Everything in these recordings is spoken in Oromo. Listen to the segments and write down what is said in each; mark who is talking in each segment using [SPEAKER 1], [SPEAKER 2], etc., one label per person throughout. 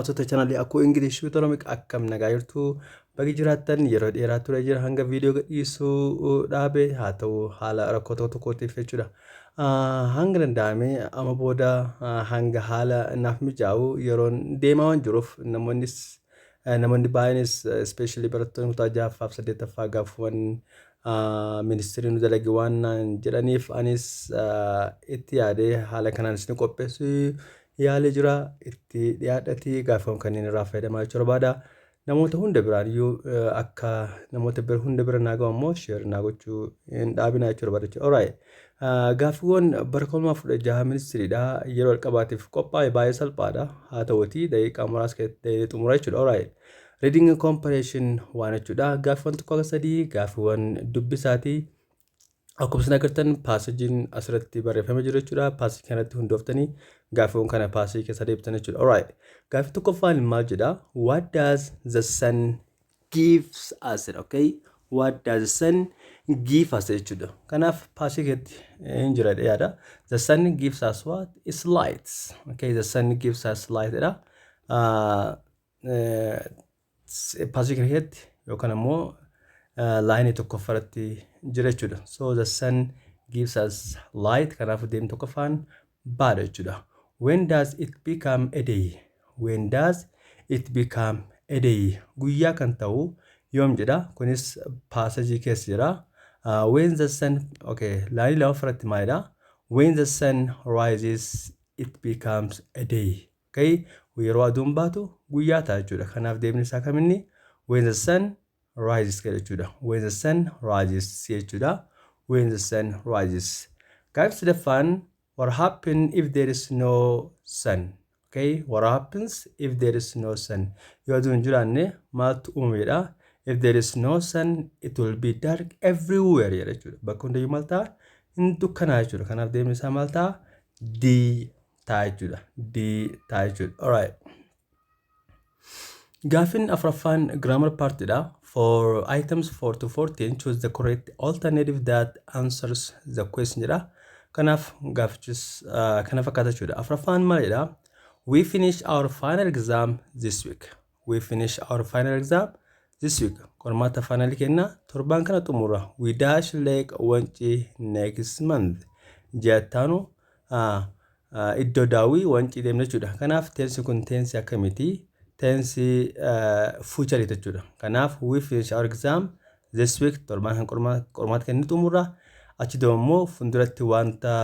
[SPEAKER 1] Hordoftoota chaanalii Akkoo English Economic, akkam nagaa jirtu? Baga jiraattan. Yeroo dheeraa ture jira hanga viidiyoo gadhiisuu dhaabe, haa ta'u haala rakkoo tokko tokkootiif jechuudha. Hanga danda'ame amma booda hanga haala naaf mijaa'u yeroon deemaa waan jiruuf, namoonnis, namoonni baay'eenis, especially barattoonni kutaa ja'affaa fi saddeettaffaa gaaffiiwwan ministeerri nu dalage waan naan jedhaniif, anis itti yaadee haala kanaan isin qopheessu yaalee jira. Itti dhiyaadhatii gaaffiiwwan kanneen irraa fayyadamaa jechuu barbaada. Namoota hunda biraan iyyuu akka namoota bira hunda bira naa gahu ammoo share naa gochuu hin dhaabinaa jechuu barbaada jechuudha. Alright. Gaaffiiwwan bara 2016 ministiriidha yeroo jalqabaatiif qophaa'e baay'ee salphaadha. Haa ta'uutii daqiiqaa muraasa keessatti xumura jechuudha. Alright. Reading comprehension waan jechuudha. Gaaffiiwwan tokko akka sadii gaaffiiwwan dubbisaati. Akkuma isin agartan passageiin asirratti barreeffamee jiru jechuudha. Passage kanatti hundooftanii gaaffiiwwan kana passage keessa deebitan jechuudha. Alright. Gaaffii tokkoffaan maal jedha? "What does the sun gives us?" Okay. "What does the sun give us?" jechuudha. Kanaaf passage keessatti hin jira yaada. The sun gives us what? Is light. Okay. The sun gives us light jedha. Passage kana keessatti yookaan ammoo lineii tokkoffaratti jira jechuudha. So the sun gives us light, kanaafuu deemni tokkoffaan B dha jechuudha. When does it become a day? When does it become a day? Guyyaa kan ta'u yoom jedha. Kunis passageii keessa jira. When the sun, okay, lineii lamaffaratti maalidha? When the sun rises, it becomes a day. Okay, yeroo aduun baatu guyyaa ta'a jechuudha. Kanaaf deemni isaa kaminni? When the sun rises jechuudha. When the sun rises jechuudha. When the sun rises. Gaaffii sadaffaan, what happen if there is no sun? Okay, what happens if there is no sun? Yoo aduun hin jiraanne maaltu uumameedha? If there is no sun, it will be dark everywhere jedha jechuudha. Bakka hundayyuu maal ta'a? Hin dukkanaa jechuudha. Kanaaf deemni isaa maal ta'a? D ta'a jechuudha. D ta'a jechuudha. Alright. Gaaffiin afuraffaan grammar partidha. For items 4 to 14, choose the correct alternative that answers the question jedha. Kanaaf gaaffichis kana fakkaata jechuudha. Afuraffaan maal jedha? We finish our final exam this week. We finish our final exam this week. Qormaata finalii kenna torbaan kana xumura. We dash Lake Wancii next month. Ji'a ittaanu iddoo daawwii Wancii deemna jechuudha. Kanaaf tense kun tense akkamiiti? Tense future jechuudha. Kanaaf we finish our exam this week, torbaan kan qormaata kennu xumurra. Achi immoo fuulduratti wanta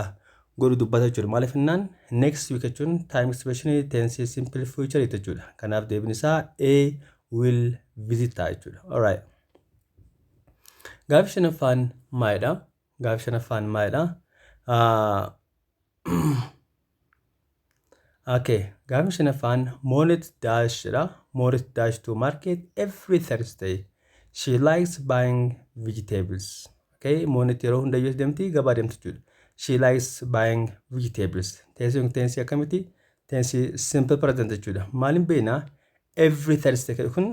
[SPEAKER 1] godhu dubbata jechuudha. Maaliif jennaan, next week jechuun time expression tense simple future jechuudha. Kanaaf deebiin isaa A, will visit ta'a jechuudha. Alright. Gaaffii shanaffaan maalidha? Gaaffii shanaffaan maalidha? Okay, gaaffii shanaffaan Monet dash jedha. Monet dash to market every Thursday. She likes buying vegetables. Okay, Monet yeroo hundayyuu deemti, gabaa deemti jechuudha. She likes buying vegetables. Tense kun tense akkamitti? Tense simple present jechuudha. Maaliin beeknaa? Every Thursday kun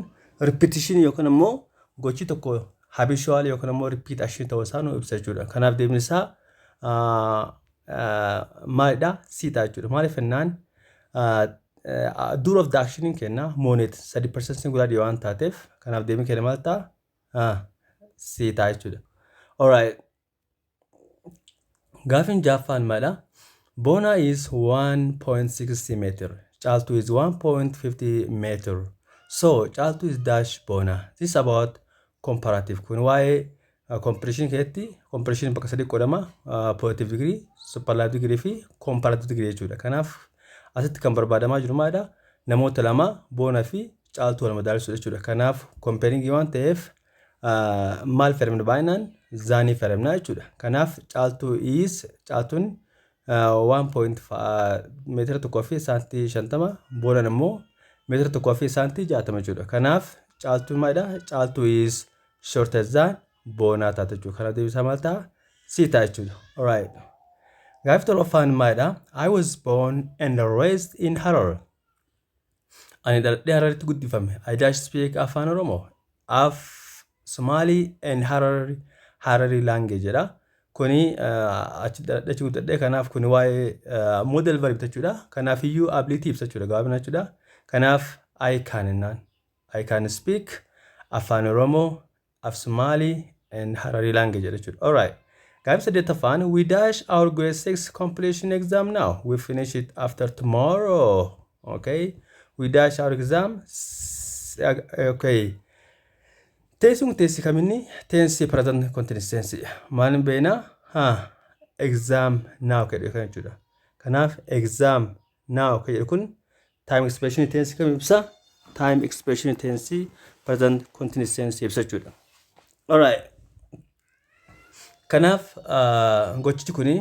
[SPEAKER 1] repetition yookaan immoo gochi tokko habitual yookaan immoo repeat action ta'uu isaa nu ibsa jechuudha. Kanaaf deemni isaa maalidha? C ta'a jechuudha. Maaliif jennaan, doer of the action kenna Monet 3% singular waan taateef, kanaaf deemni kenna maal ta'a? C ta'a jechuudha. Alright. Gaaffiin ja'affaan maalidha? Bona is 1.60 meter. Caaltu is 1.50 meter. So Caaltu is dash Bona. This is about comparative. Kun waa'ee comparison keessatti, comparison bakka sadii qoodama. Positive degree, superlative degree fi comparative degree jechuudha. Kanaaf asitti kan barbaadamaa jiru maalidha? Namoota lama, Boona fi Caaltuu, wal madaalchisuudha jechuudha. Kanaaf comparing waan ta'eef maal fayyadamna? Baay'inaan thanii fayyadamna jechuudha. Kanaaf Caaltuu is, Caaltuun 1 meetira tokkoo fi saantii 50, Boonaan immoo meetira tokkoo fi saantii 60 jechuudha. Kanaaf Caaltuun maalidha? Caaltuu is shorter than Boonaa taate jechuudha. Kanaaf deebisaa maal ta'a? C ta'a jechuudha. Alright. Gaaffii torbaffaan maalidha? I was born and raised in Harar. Ani dhaladhee Hararitti guddifame. I dash speak Afaan Oromoo, Af Somali and Harari language jedha. Kuni achi dhaladhee achi guddadhee, kanaaf kuni waa'ee modal verb jechuudha. Kanaaf iyyuu ability ibsa jechuudha, gabaabina jechuudha. Kanaaf I can jennaan. I can speak Afaan Oromoo, Af Somali and Harari language jedha jechuudha. Alright. Gaafii saddeettaffaan, we dash our grade 6 completion exam now. We finish it after tomorrow. Okay. We dash our exam. Okay. Teessuun teessi kaminni tense present continuous tense. Maal beeknaa? Ha, exam now jedhu kan jechuudha. Kanaaf exam now kan jedhu kun time expression tense kam ibsa? Time expression tense present continuous tense ibsa jechuudha. Alright. Kanaaf gochichi kuni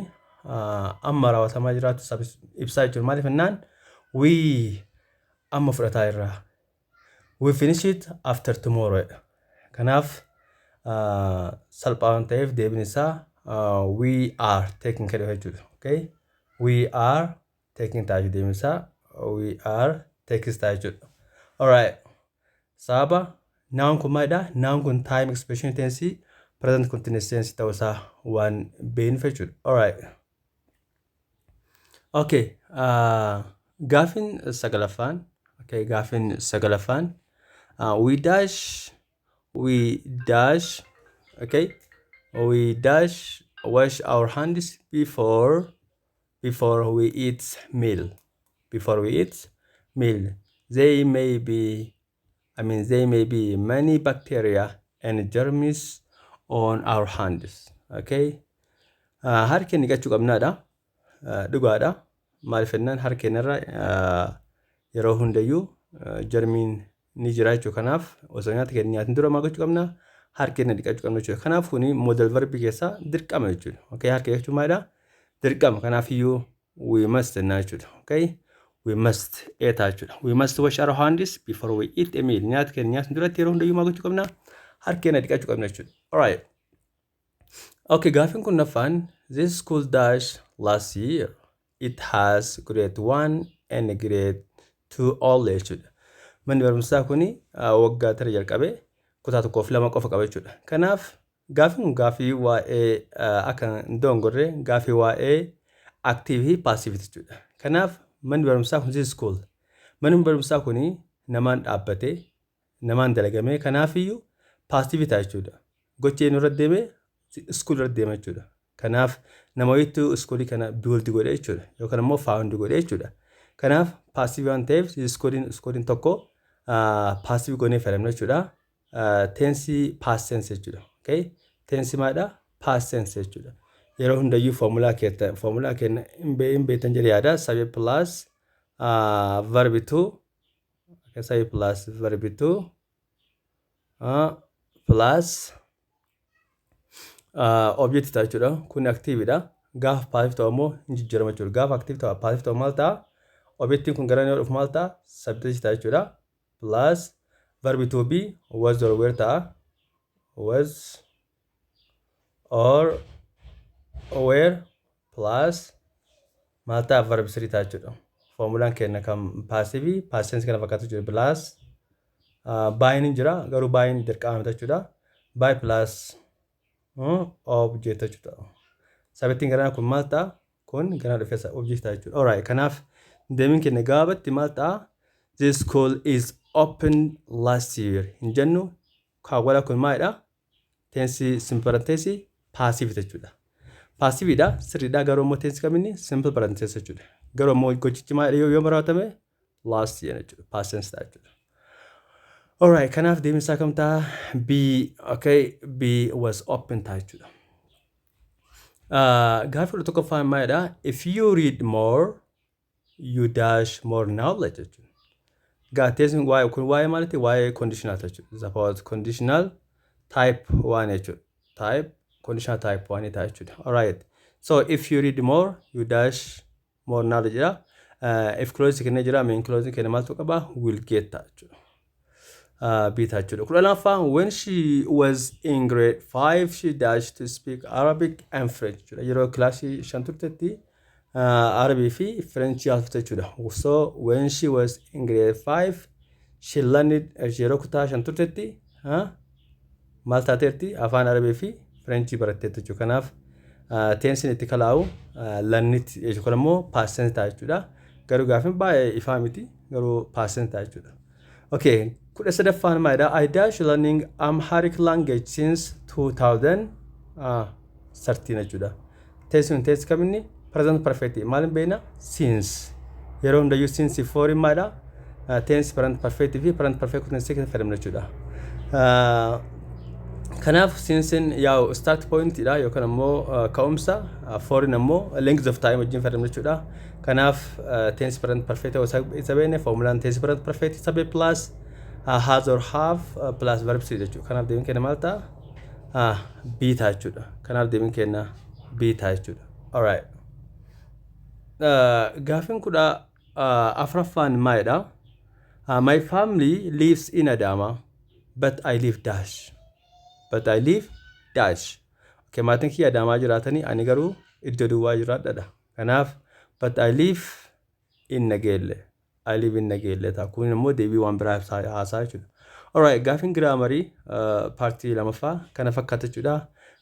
[SPEAKER 1] amma raawwatamaa jiraatu ibsaa jechuudha. Maaliif jennaan, we amma fudhataa irraa. We finish it after tomorrow. Kanaaf salphaa waan ta'eef deebiin isaa we are taking jedhu jechuudha. Okay? We are taking ta'a jechuudha, deebiin isaa we are taking ta'a jechuudha. Alright. Sababa noun kun maalidha? Noun kun time expression tense present continuous tense ta'uu isaa waan beeknuuf jechuudha. Alright. Okay. Gaaffiin sagalaffaan, okay, gaaffiin sagalaffaan, we dash, okay, we dash wash our hands before we eat meal. Before we eat meal, they may be, I mean, there may be many bacteria and germs on our hands. Okay, harka keenya dhiqachuu qabnaadha. Dhugaadha. Maaliif jennaan, harka keenyarra yeroo hundayyuu jarmiin ni jira jechuudha. Kanaaf osoo nyaata keenya nyaatin dura maal gochuu qabna? Harka keenya dhiqachuu qabna jechuudha. Kanaaf kuni modal verbii keessaa dirqama jechuudha. Okay, harka dhiqachuu maalidha? Dirqama. Kanaafiyyuu we must jennaa jechuudha. Okay, we must eetaa jechuudha. We must wash our hands before we eat a meal. Nyaata keenya nyaatin duratti yeroo hundayyuu maal gochuu qabna? Harka keenya dhiqachuu qabna jechuudha. Alright. Okay, gaaffiin kurnaffaan, this school dash last year. It has grade 1 and grade 2 all jechuudha. Manni barumsaa kuni waggaa tara jalqabee kutaa tokkoof lama qofa qaba jechuudha. Kanaaf gaaffiin kun gaaffii waa'ee akka hin dogongorre gaaffii waa'ee active fi passive jechuudha. Kanaaf manni barumsaa kun, this school. Manni barumsaa kuni namaan dhaabbatee, namaan dalagamee, kanaafiyyuu passive ta'a jechuudha. Gochi eenyu irra deemee? School irra deema jechuudha. Kanaaf nama wayiitu schoolii kana build godhe jechuudha. Yookaan immoo found godhe jechuudha. Kanaaf passive waan ta'eef schooliin tokko passive goonee fayyadamna jechuudha. Tense past tense jechuudha. Okay? Tense maalidha? Past tense jechuudha. Yeroo hundayyuu foomulaa keetta foomulaa kenna hin beektan jedhee yaada. Subject plus verb two, subject plus verb two plus object ta'a jechuudha. Kun activeidha. Gaafa passive ta'u immoo hin jijjiirama jechuudha. Gaafa active ta'u passive ta'u maal ta'a? Objectiin kun gara inni dhufu maal ta'a? Subject ta'a jechuudha. Plus verb to be, was or were ta'a. Was or were plus maal ta'a? Verb 3 ta'a jechuudha. Foomulaan keenya kan passive past tense kana fakkaatu jechuudha. Plus byin hin jira, garuu byin dirqama miti jechuudha. By plus object jechuudha. Sababtiin garanaa kun maal ta'a? Kun gara dhufee object ta'a jechuudha. Alright, kanaaf deebiin keenya gabaabatti maal ta'a? This school is open last year hin jennu, kaawwala kun maalidha? Tense simple present tense passive jechuudha. Passiveidha, sirriidha, garuu immoo tense kaminni simple present tense jechuudha. Garuu immoo gochichi maalidha yoo raawwatame? Last year jechuudha. Past tense ta'a jechuudha. Alright, kanaaf deebiin isaa kam ta'a? B, okay, B, was open ta'a jechuudha. Gaaffii 11ffaan maalidha? If you read more, you dash more knowledge jechuudha. Gaatteessin waa'ee kun waa'ee maaliiti? Waa'ee conditional jechuudha. It's about conditional type 1 jechuudha. Type conditional type 1 ta'a jechuudha. Alright. So if you read more, you dash more knowledge jedha. If clause kennee jira, main clause kenne maaltu qaba? Will get ta'a jechuudha. B ta'a jechuudha. 12ffaan, when she was in grade 5, she dashed to speak Arabic and French jechuudha. Yeroo kilaasii 5 turtetti Arabii fi French haasofte jechuudha. So when she was in grade 5, she learned, yeroo kutaa 5 turtetti maal taateerti? Afaan Arabii fi French baratteetti jechuudha. Kanaaf tensiin itti kalaa'u learned jechuudha. Kun immoo past tense ta'a jechuudha. Garuu gaaffiin baay'ee ifaa miti. Garuu past tense ta'a jechuudha. Okay, 13ffaan maalidha? I dash learning Amharic language since 2013 jechuudha. Tense kun tense kaminni? Present perfect. Maal hin beekna? Since. Yeroo hundayyuu since for maalidha? Tense present perfect fi present perfect tense keessa fayyadamna jechuudha. Kanaaf sincein yaa'u start point dha yookaan ammoo ka'umsa, forin ammoo length of time wajjin fayyadamna jechuudha. Kanaaf tense present perfect isa beekne, formulaan tense present perfect subject plus has or have plus verb three jechuudha. Kanaaf deebiin keenya maal ta'a? B ta'a jechuudha. Kanaaf deebiin keenya B ta'a jechuudha. Alright. Gaaffiin 14ffaan maalidha? My family lives in Adama, but I live dash. But I live dash. Okay, maatiin kiyya Adaamaa jiraatanii, ani garuu iddoo duwwaa jiraadhadha. Kanaaf but I live in Nageelle. I live in Nageelle ta'a. Kun immoo deebii waan biraa haasaa jechuudha. Alright, gaaffiin grammarii partii lamaffaa kana fakkaata jechuudha.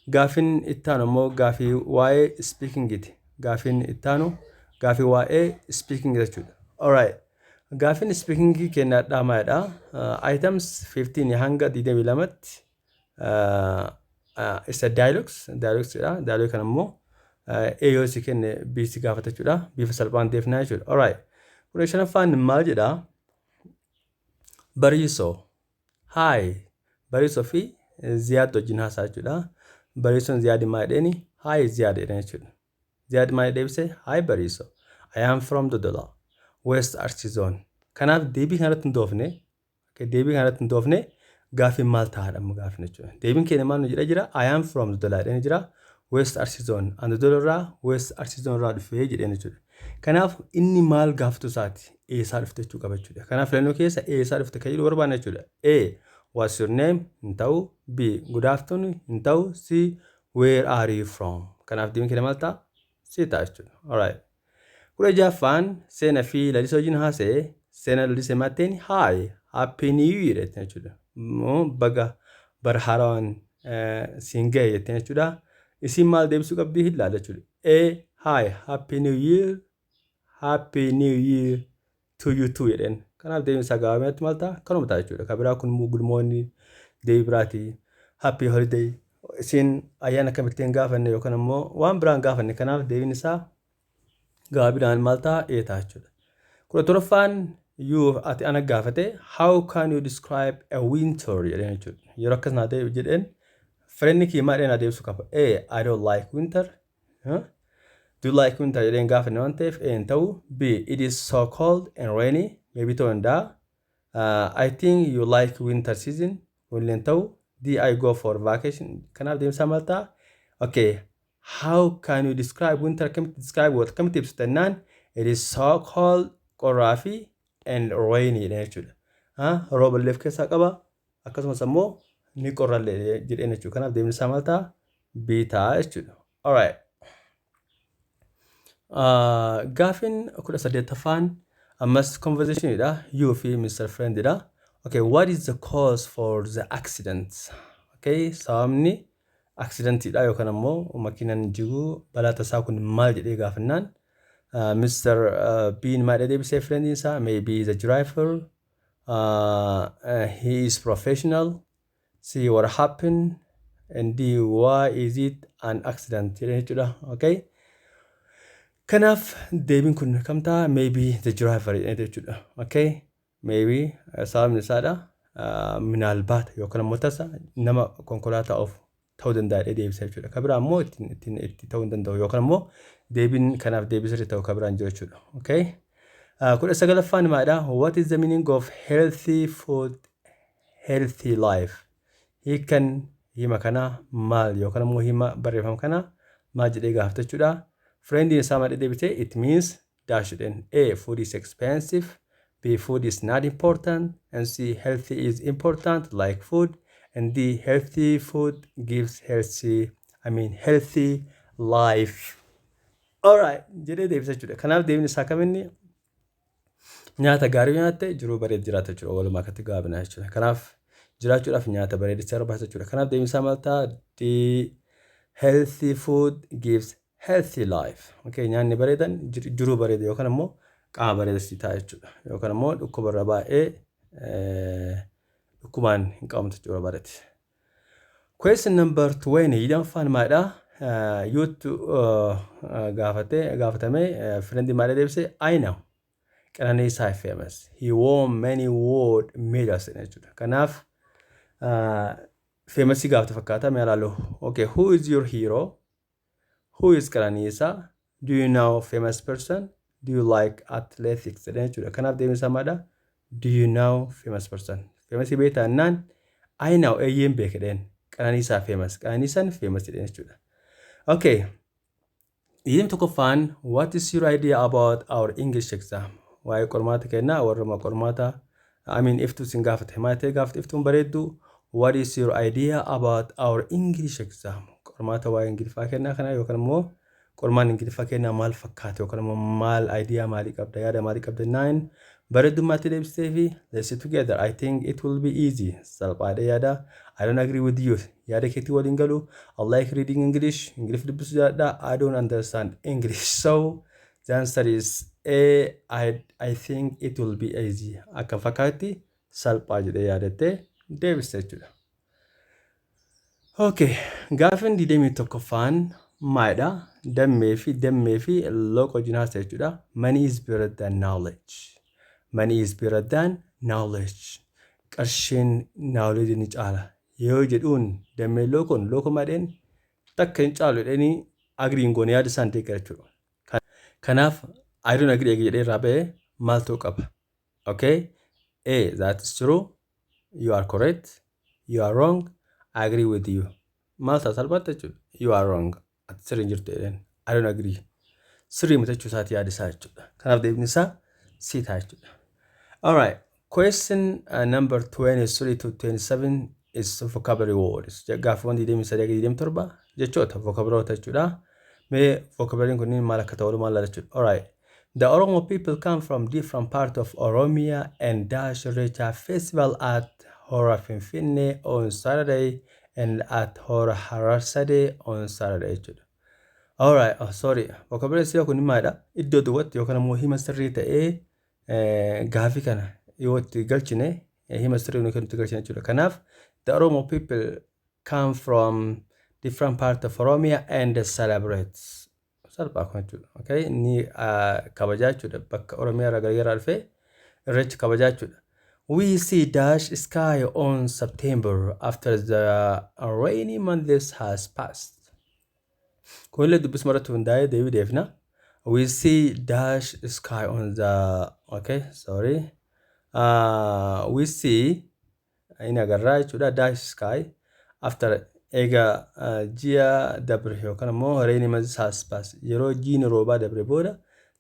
[SPEAKER 1] Gaaffiin ittaanu immoo gaaffii waa'ee speakingiiti. Gaaffiin ittaanu gaaffii waa'ee speaking jechuudha. Alright. Gaaffiin speakingii kennaadhaa maalidha? Items 15 hanga 22tti isa dialogues dialogues jedha. Dialogue kana immoo A yoo si kenne B si gaafata jechuudha. Bifa salphaan deefnaa jechuudha. Alright. 15ffaan maal jedhaa? Bariisoo. Hi. Bariisoo fi Ziyaad wajjin haasaa jechuudha. Bariisoon Ziyaad maal jedheeni? "Hi, Ziyaad," jedheen jechuudha. Ziyaad maal deebise? "Hi, Bariisoo. I am from Dodola, West Arsi Zone." Kanaaf deebii kanarratti hundoofne gaaffiin maal ta'aadha amma gaaffiin jechuudha. Deebiin keenya maal nu jedhee jira? "I am from Dodola" jedhee jira. West Arsi Zone. Ani Dodola irraa, West Arsi Zone irraa dhufee jedheen jechuudha. Kanaaf inni maal gaafatu isaati? Eessaa dhufte jechuu qaba jechuudha. Kanaaf filannoo keessa eessaa dhufte kan jedhu barbaanna jechuudha. A. "What's your name?" Hin ta'u. B. "Good afternoon." Hin ta'u. C. "Where are you from?" Kanaaf deebiin keenya maal ta'a? C ta'a jechuudha. Alright. 16ffaan Seenaa fi Lalisoo wajjin haasa'e. Seenaa Lalisee maatteen "Hi, Happy New Year" jetteen jechuudha. Baga bara haaraan siin ga'e jetteen jechuudha. Isiin maal deebisuu qabdii hin laala jechuudha. A. "Hi, Happy New Year. Happy New Year to you too," jedheen. Kanaaf deebiin isaa gabaabinatti maal ta'a? Kanuma ta'a jechuudha. Kan biraa kun "Good morning" deebii biraati. "Happy holiday." Isiin ayyaana akkamittiin hin gaafanne yookaan immoo waan biraan hin gaafanne. Kanaaf deebiin isaa gabaabinaan maal ta'a? A ta'a jechuudha. 17ffaan you ati ana gaafate, "How can you describe a winter?" jedheen jechuudha. Yeroo akkas naa ta'e jedheen, friendni kiyya maal jedheen adeemsuu qaba? A. "I don't like winter." Huh? "Do you like winter?" jedheen gaafanne waan ta'eef A hin ta'u. B. "It is so cold and rainy." Maybe ta'uu danda'a. "I think you like winter season." Kunillee hin ta'u. D. "I go for vacation." Kanaaf deemsaa maal ta'a? Okay. How can you describe winter? Akkamitti describe goota? Akkamitti ibsitu jennaan, "It is so cold," qorraa fi "and rainy" jedheen jechuudha. Rooba illee of keessaa qaba. Akkasumas ammoo ni qorrallee jedheen jechuudha. Kanaaf deemni isaa maal ta'a? B ta'a jechuudha. Alright. Gaaffiin 18ffaan ammas conversationidha. You fi Mr. Friendidha. Okay, what is the cause for the accident? Okay, sababni accidentidha yookaan ammoo makiinaan jiguu, balaa tasaa kun maal jedhee gaafannaan, Mr. Bean maal jedhee deebisee friendiin isaa? Maybe the driver, he is professional. See what happened, and D, why is it an accident jedhee jechuudha. Okay. Kanaaf deebiin kun kam ta'a? Maybe the driver jedhee jechuudha. Okay. Maybe sababni isaadha. Minaalbaata yookaan ammoo tasa nama konkolaataa oofu ta'uu danda'a jedhee deebisa jechuudha. Kan biraa immoo ittiin itti ta'uu hin danda'u yookaan ammoo deebiin kanaaf deebii sirrii ta'u kan biraan jiru jechuudha. Okay. 19ffaan maalidha? What is the meaning of healthy food, healthy life? Hiikan hima kanaa maal yookaan ammoo hima barreeffama kanaa maal jedhee gaafata jechuudha. Friendiin isaa maal jedhee deebisee? It means dash jedheen. A. Food is expensive. B. Food is not important. And C. Healthy is important like food. And D. Healthy food gives healthy, I mean, healthy life. Alright, jedhee deebisa jechuudha. Kanaaf deebiin isaa kaminni? Nyaata gaarii nyaatte jiruu bareedu jiraata jechuudha. Walumaa galatti gabaabinaa jechuudha. Kanaaf jiraachuudhaaf nyaata bareedu si barbaachisa jechuudha. Kanaaf deebiin isaa maal ta'a? D. Healthy food gives healthy life. Okay, nyaanni bareedan jiruu bareeda yookaan immoo Qaama bareeda sii ta'a jechuudha. Yookaan immoo dhukkuba irra baay'ee dhukkubaan hin qabamtu jechuudha barbaadetti. Question number 20 hidhaffaan maalidha? Youtu gaafate gaafatame friend maalidha deebise? I know. Qananiisaa is famous. He won many world medals jechuudha. Kanaaf famous gaafate fakkaata, mee ilaalu. Okay, who is your hero? Who is Qananiisaa? Do you know famous person? Do you like athletics? Jedhee jechuudha. Kanaaf deebiin isaa maalidha? Do you know famous person? Famous beektaa jennaan, I know, eeyyeen beeka jedheen. Qananiisaa famous. Qananiisaan famous jedheen jechuudha. Okay. 21ffaan, what is your idea about our English exam? Waa'ee qormaata kennaa warruma qormaata, I mean, Iftuu sin gaafate. Maal ta'e gaafate Iftuun bareeddu? What is your idea about our English exam? Qormaata waa'ee Ingiliffaa kennaa kana yookaan immoo qormaan Ingiliffaa kennaa maal fakkaata yookaan immoo maal idea maalii qabda, yaada maalii qabda naan bareeddummaatti deebistee fi let's sit together. I think it will be easy. Salphaadha yaada. I don't agree with you. Yaada keetii waliin galu. I like reading English. English dubbisuu jaalladha. I don't understand English. So the answer is A. I think it will be easy. Akka fakkaatti salphaa jedhee yaadattee deebiste jechuudha. Okay, gaafin 21ffaan maalidha? Dammee fi Looqa wajjin haasa'e jechuudha. Money is better than knowledge. Money is better than knowledge. Qarshiin knowledge ni caala. Yoo jedhuun Dammeen Lookoon Looko madheen takka hin caalu jedhanii agree hin goone, yaada isaan deeggara jechuudha. Kanaaf I don't agree jedhee irraa ba'ee maal ta'uu qaba? Okay? A. That is true. You are correct. You are wrong. I agree with you. Maal ta'a salphaatti jechuudha. You are wrong. Ati sirrii hin jirtu jedheen. I don't agree. Sirrii miti jechuu isaati yaada isaa jechuudha. Kanaaf deebiin isaa C ta'a jechuudha. Alright. Question number 23 to 27 is vocabulary words. Gaaffiiwwan 23 27 jechoota vocabulary jechuudha. Mee vocabulary kunniin maal akka ta'u maal jechuudha. Alright. The Oromo people come from different parts of Oromia and dash Irrecha festival at Hora Finfinne on Saturday and at Hora Hararsade on Saturday jechuudha. Alright, oh, sorry. Vocabulary si'a kun maalidha? Iddoo duwwaatti yookaan immoo hima sirrii ta'ee gaafii kana yoo itti galchine hima sirrii nu itti galchine jechuudha. Kanaaf the Oromo people come from different part of Oromia and celebrate. Salphaa kun jechuudha. Okay? Inni kabajaa jechuudha. Bakka Oromiyaa irraa garagaraa dhufee Irreecha kabajaa jechuudha. We see dash sky on September after the rainy months has passed. Kunillee dubbisuma irratti hundaa'ee deebii deefna. We see dash sky on the, okay, sorry. We see, inni agarraa jechuudha, dash sky after eega ji'a dabre yookaan immoo rainy months has passed, yeroo jiini roobaa dabre booda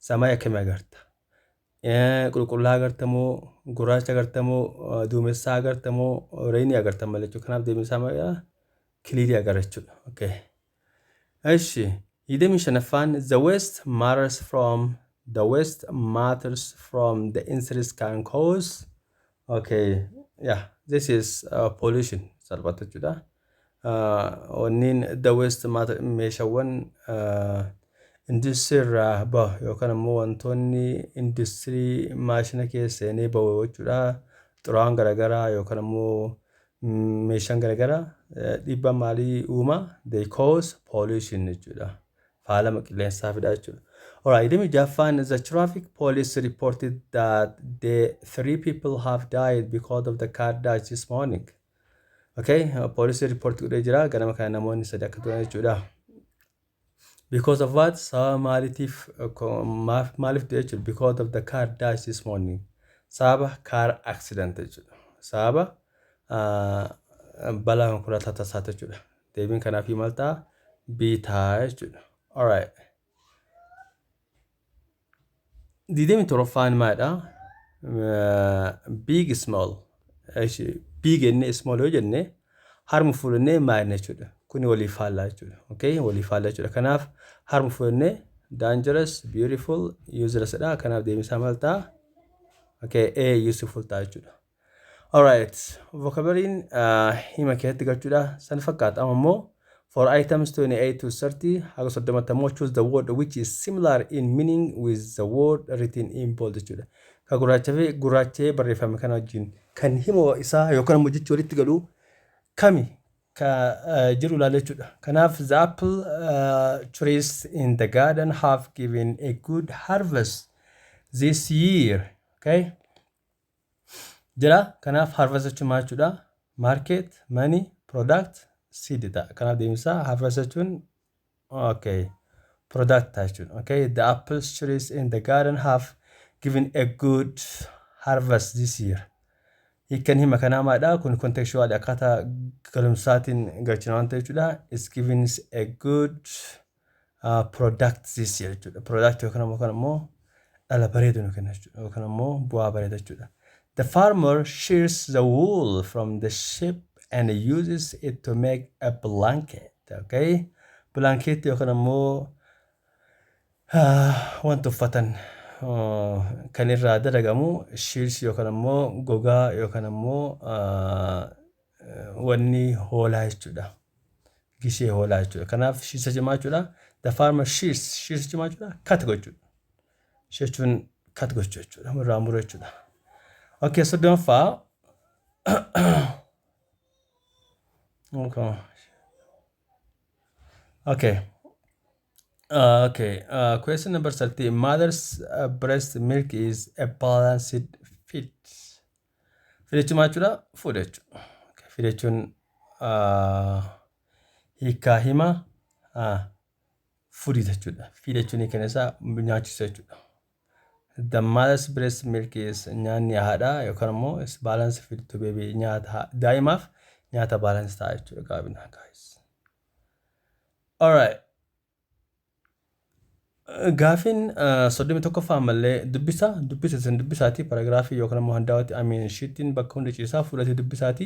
[SPEAKER 1] samii akkamii agarta? Qulqullaa agarta moo gurraacha agarta moo duumessaa agarta moo rainy agarta malee jechuudha. Kanaaf deebiin isaa maalidha? Clear agarra jechuudha. Okay. Eshi 25ffaan, the waste matters from the industries can cause, okay, yeah, this is pollution salphata jechuudha. Wanniin the waste matter meeshaawwan industirii irraa bahu yookaan immoo wantoonni industirii maashina keessa seenee bahu jechuudha. Xuraawaan garaagaraa yookaan immoo meeshaan garaagaraa dhiibbaa maalii uuma? They cause pollution jechuudha. Faalama qilleensaa fida jechuudha. Alright, 26ffaan, the traffic police reported that the three people have died because of the car dash this morning. Okay, poolisii report godhee jira ganama kana namoonni sadi akka du'an jechuudha. Because of what? Sababa maaliitiif, maaliif du'e jechuudha? Because of the car dash this morning. Sababa car accident jechuudha. Sababa balaa konkolaataa tasaati jechuudha. Deebiin kanaaf maal ta'a? B ta'a jechuudha. Alright. 27ffaan maalidha? Big, small. Big jennee small yoo jenne harma fuudhannee maal jechuudha. Kuni waliif faallaa jechuudha. Okay, waliif faallaa jechuudha. Kanaaf harma fuudhannee dangerous, beautiful, useless dha. Kanaaf deebiin isaa maal ta'a? Okay, A, useful ta'a jechuudha. Alright, vocabulary hima keessatti galchuudha. San fakkaata. Amma immoo For items 28 to 30, haga 30tti ammoo, choose the word which is similar in meaning with the word written in bold jechuudha. Ka gurraacha fi gurraacha'ee barreeffame kana wajjin kan hima isaa yookaan ammoo jechi walitti galu kami ka jiru ilaalla jechuudha. Kanaaf, the apple trees in the garden have given a good harvest this year. Okay? Jira. Kanaaf harvest jechuun maal jechuudha? Market, money, product, seed ta'a. Kanaaf deemsa harvest jechuun, okay, product ta'a jechuudha. Okay, the apple trees in the garden have given a good harvest this year. Hiikkan hima kanaa maalidha? Kun contextual akkaataa galumsaatiin galchina waan ta'e jechuudha. It's given a good product this year jechuudha. Product yookaan immoo kan immoo dhala bareedu nu kenna jechuudha. Yookaan immoo bu'aa bareeda jechuudha. The farmer shears the wool from the sheep and uses it to make a blanket. Okay? Blanket yookaan immoo wanta uffatan kan irraa dalagamu shears yookaan immoo gogaa yookaan immoo wanni hoolaa jechuudha. Gishee hoolaa jechuudha. Kanaaf shears cimaa jechuudha. The farmer shears, shears cimaa jechuudha. Cut gochuudha. Jechuun cut gochuu jechuudha. Irraa muruu jechuudha. Okay, 30ffaa. Okay. Okay. Question number 30. Mother's breast milk is a balanced feed. Feed jechuun maal jechuudha? Food jechuudha. Okay. Feed jechuun hiikaa hima food jechuudha. Feed jechuun hiikan isaa nyaachisa jechuudha. The mother's breast milk is nyaanni haadhaa yookaan immoo is balanced feed to baby, nyaata daa'imaaf nyaata balance ta'a jechuudha gaabina, guys. Alright. Gaafiin 31ffaa ammallee dubbisa dubbisa isin dubbisaati paragraafii yookaan immoo handaawatti amiin sheetiin bakka hunda ciisaa fudhatee dubbisaati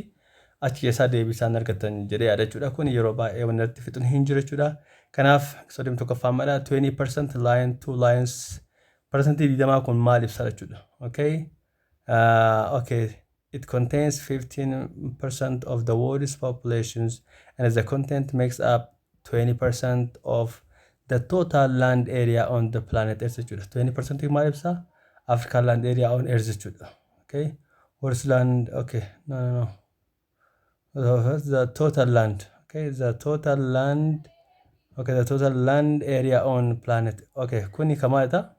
[SPEAKER 1] achi keessaa deebisaan argatan jedhee yaada jechuudha. Kun yeroo baay'ee wanti irratti fixuun hin jiru jechuudha. Kanaaf 31ffaa ammadha, 20% line 2 lines, 20% kun maal ibsa jechuudha. Okay. Okay. It contains 15% of the world's populations and the content makes up 20% of the total land area on the planet Earth jechuudha. 20% maal ibsa? African land area on Earth jechuudha. Okay. World's land, okay. No. The total land. Okay, the total land. Okay, the total land area on planet. Okay, kuni kamaadha?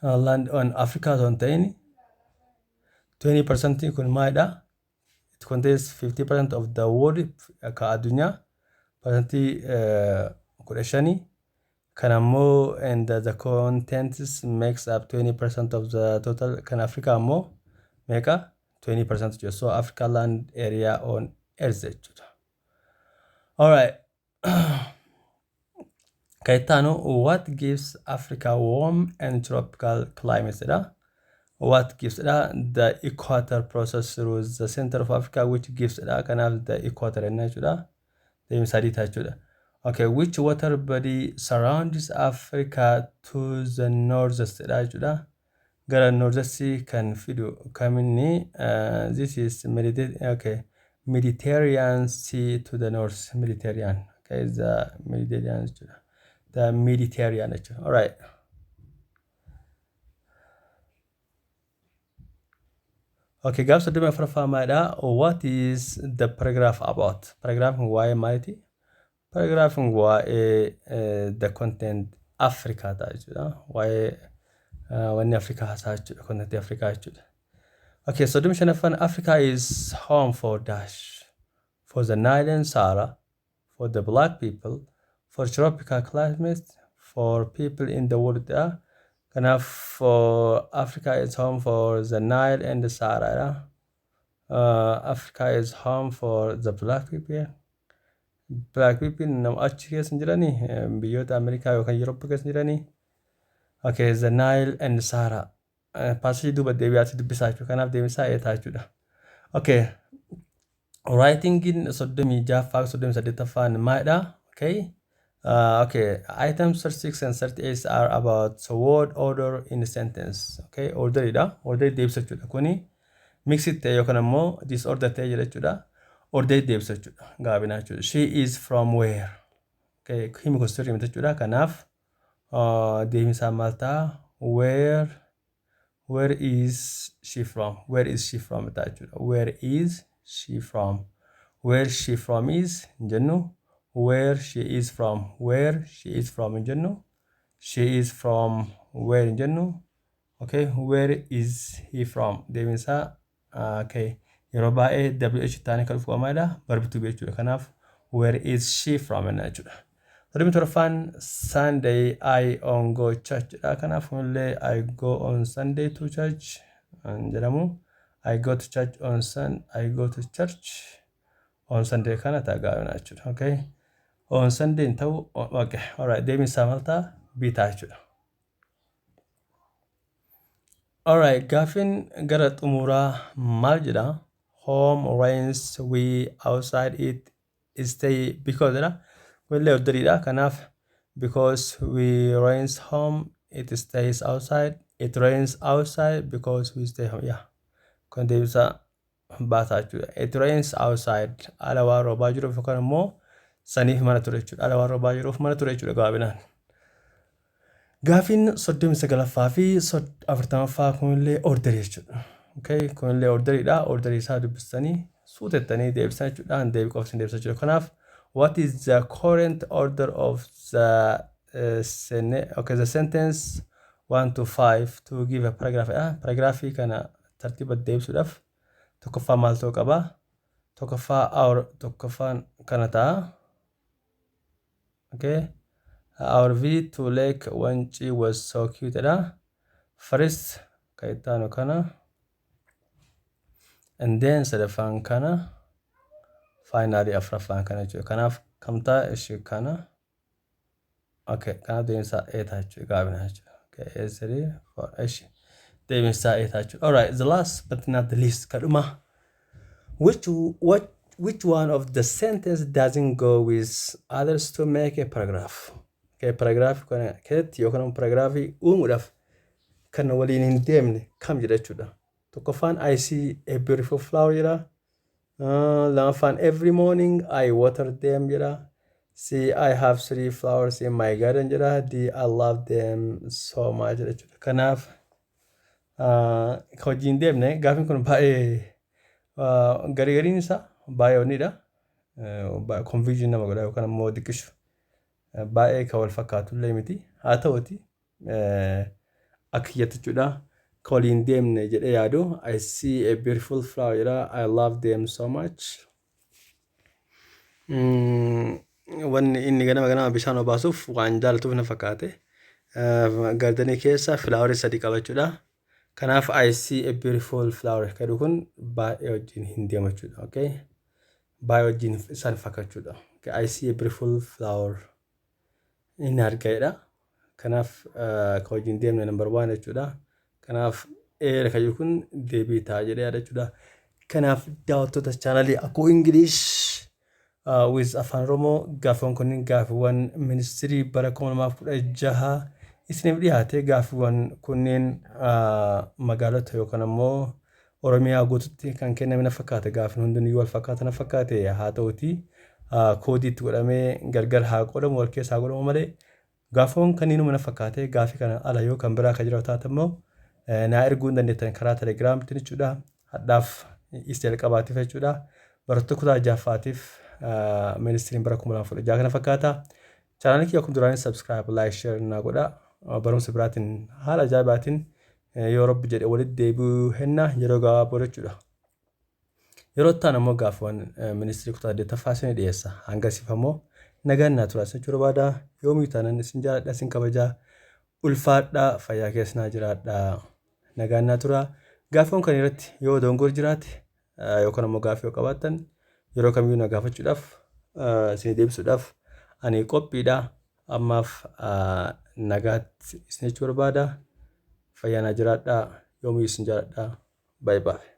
[SPEAKER 1] Land on Africa osoo hin ta'in, 20% kun maalidha? It contains 50% of the world, akka addunyaa 15% kan ammoo, and the contents makes up 20% of the total kan Africa ammoo meeqa? 20% jechuudha. So Africa land area on Earth jechuudha. Alright. Kan itti aanu, what gives Africa warm and tropical climate jedha. What gives dha? The equator process through the center of Africa which gives dha. Kanaaf the equator jenna jechuudha. Deemsa sadii ta'a jechuudha. Okay, which water body surrounds Africa to the northeast dha jechuudha. Gara northeast kan fidu kaminni? This is okay, Mediterranean Sea to the north, Mediterranean. Okay, the Mediterranean jechuudha. The Mediterranean jechuudha. Alright. Okay, gaaf 34ffaa maalidha? What is the paragraph about? Paragraph kun waa'ee maaliiti? Paragraph kun waa'ee the content Africa ta'a jechuudha. Waa'ee wanni Afrikaa haasaa jechuudha. Content Afrikaa jechuudha. Okay, 35ffaan, Africa is home for dash. For the Nile and Sahara, for the black people, for tropical climate, for people in the world dha. Kanaaf for Africa is home for the Nile and the Sahara dha. Africa is home for the black people. Black people nama achi keessa hin jiranii, biyyoota Ameerikaa yookaan Yurooppii keessa hin jiranii. Okay, the Nile and Sahara. Passage duuba deebi'aatti dubbisaa jechuudha. Kanaaf deebisaa eetaa jechuudha. Okay. Writingin 36ffaa 38ffaan maalidha? Okay. Okay. Items 36 and 38 are about word order in a sentence. Okay. Orderidha. Order deebisa jechuudha. Kuni mixed ta'e yookaan ammoo disorder ta'e jira jechuudha. Orderii deebisa jechuudha. Gaabinaa jechuudha. She is from where? Okay, himi kun sirrii miti jechuudha. Kanaaf deebiin isaa maal ta'a? Where is she from? Where is she from ta'a jechuudha. Where is she from? Where she from is hin jennu. Where she is from. Where she is from hin jennu. She is from where hin jennu. Okay, where is he from? Deebiin isaa okay. Yeroo baay'ee WH taanee kan dhufu maalidha? Verb to be jechuudha. Kanaaf where is she from jenna jechuudha. 37ffaan, Sunday I on go church jedha. Kanaaf kunillee I go on Sunday to church jedhamu. I go to church on Sun I go to church on Sunday kana ta'a gaafina jechuudha. Okay. On Sunday hin ta'u. Okay. Alright. Deebiin isaa maal ta'a? B ta'a jechuudha. Alright. Gaaffiin gara xumuraa maal jedha? Home rains, we outside, it stay because jedha. Kunillee orderiidha. Kanaaf because we rains home, it stays outside, it rains outside because we stay home. Yeah. Kun deebisaa baataa jechuudha. It rains outside, ala waan roobaa jiruuf yookaan immoo saniif mana ture jechuudha. Ala waan roobaa jiruuf mana ture jechuudha gabaabinaan. Gaaffiin 39ffaa fi 40ffaa kunillee orderii jechuudha. Okay, kunillee orderiidha. Orderii isaa dubbistanii suutettanii deebisan jechuudha. Deebii qofa isin deebisa jechuudha. Kanaaf what is the current order of the okay, the sentence 1 to 5 to give a paragraph? Paragraafii kana tartiiba deebisuudhaaf tokkoffaa maal ta'uu qaba? Tokkoffaa our, tokkoffaan kana ta'a. Okay. Our visit to Lake Wanci was so cute dha. First kan itti aanu kana. And then sadaffaan kana. Finally afuraffaan kana jechuudha. Kanaaf kamtaa ishee kana. Okay, kanaaf deemsa A ta'a jechuudha, gaabina jechuudha. Okay, A, three, four, ishee deemsa A ta'a jechuudha. Alright, the last but not the least, kadhuma. Which one of the sentence doesn't go with others to make a paragraph? Okay, paragraph kana keessatti yookaan immoo paragraafii uumuudhaaf kan waliin hin deemne kam jedha jechuudha. Tokkoffaan I see a beautiful flower jedha. Lammaffaan every morning I water them jedha. C, I have three flowers in my garden jedha. D, I love them so much jedha jechuudha. Kanaaf kan wajjin deemne, gaafiin kun baay'ee garii gariin isaa baay'ee onnidha. Confusion nama godha yookaan immoo xiqqishu baay'ee kan wal fakkaatu illee miti. Haa ta'uti akka kiyyatti jechuudha. Kan waliin deemne jedhee yaadu I see a beautiful flower jedha. I love them so much. Wanni inni ganama ganama bishaan obaasuuf waan jaalatuuf na fakkaate. Gardenii keessa flowerii sadi qaba jechuudha. Kanaaf I see a beautiful flower jedhu kun baay'ee wajjin hin deemu jechuudha. Okay? Baay'ee wajjin isaan fakkachuudha. Okay, I see a beautiful flower inni argaedha. Kanaaf kan wajjin deemne number one jechuudha. Kanaaf A kan jiru kun deebii ta'a jedhee yaada jechuudha. Kanaaf daawwattoota chaanalii Akkuu English with Afaan Oromoo, gaaffiiwwan kunniin gaaffiiwwan ministirii bara 2016 isiniif dhiyaate. Gaaffiiwwan kunneen magaalota yookaan ammoo Oromiyaa guututti kan kenname na fakkaata. Gaaffiin hundinuu wal fakkaata na fakkaate. Haa ta'uti koodii itti godhamee gargar haa qodamu, wal keessa haa godhamu malee gaaffiiwwan kanneenuma na fakkaate. Gaaffii kana ala yoo kan biraa kan jiraatu taate immoo naa erguu hin dandeettan karaa Telegiraamitiin jechuudha. Hadhaaf isa jalqabaatiif jechuudha. Barattoota kutaa ja'affaatiif ministiriin bara 2016 kana fakkaata. Chaanaalii kiyya akkuma duraanii subscribe, like, share naa godha. Barumsa biraatiin haala ajaa'ibaatiin yoo Rabbi jedhe walitti deebi'uu henna yeroo gabaabaa booda jechuudha. Yeroo itti aanu immoo gaaffiiwwan ministirii kutaa saddeettaffaa isinii dhiyeessa. Hangasiif ammoo nagaan naa turaa isin jechuu barbaada. Yoomiyyuu taanaan isin jaaladha, isin kabajaa. Ulfaadhaa, fayyaa keessa naa jiraadhaa. Nagaan naa turaa. Gaaffiiwwan kana irratti yoo dogongorri jiraate yookaan ammoo gaaffii yoo qabaattan yeroo kamiyyuu na gaafachuudhaaf, isinii deebisuudhaaf ani qophiidha. Ammaaf nagaatti isin jechuu barbaada. Fayyaa naa jiraadhaa. Yoomiyyuu isin jaaladha. Bye bye.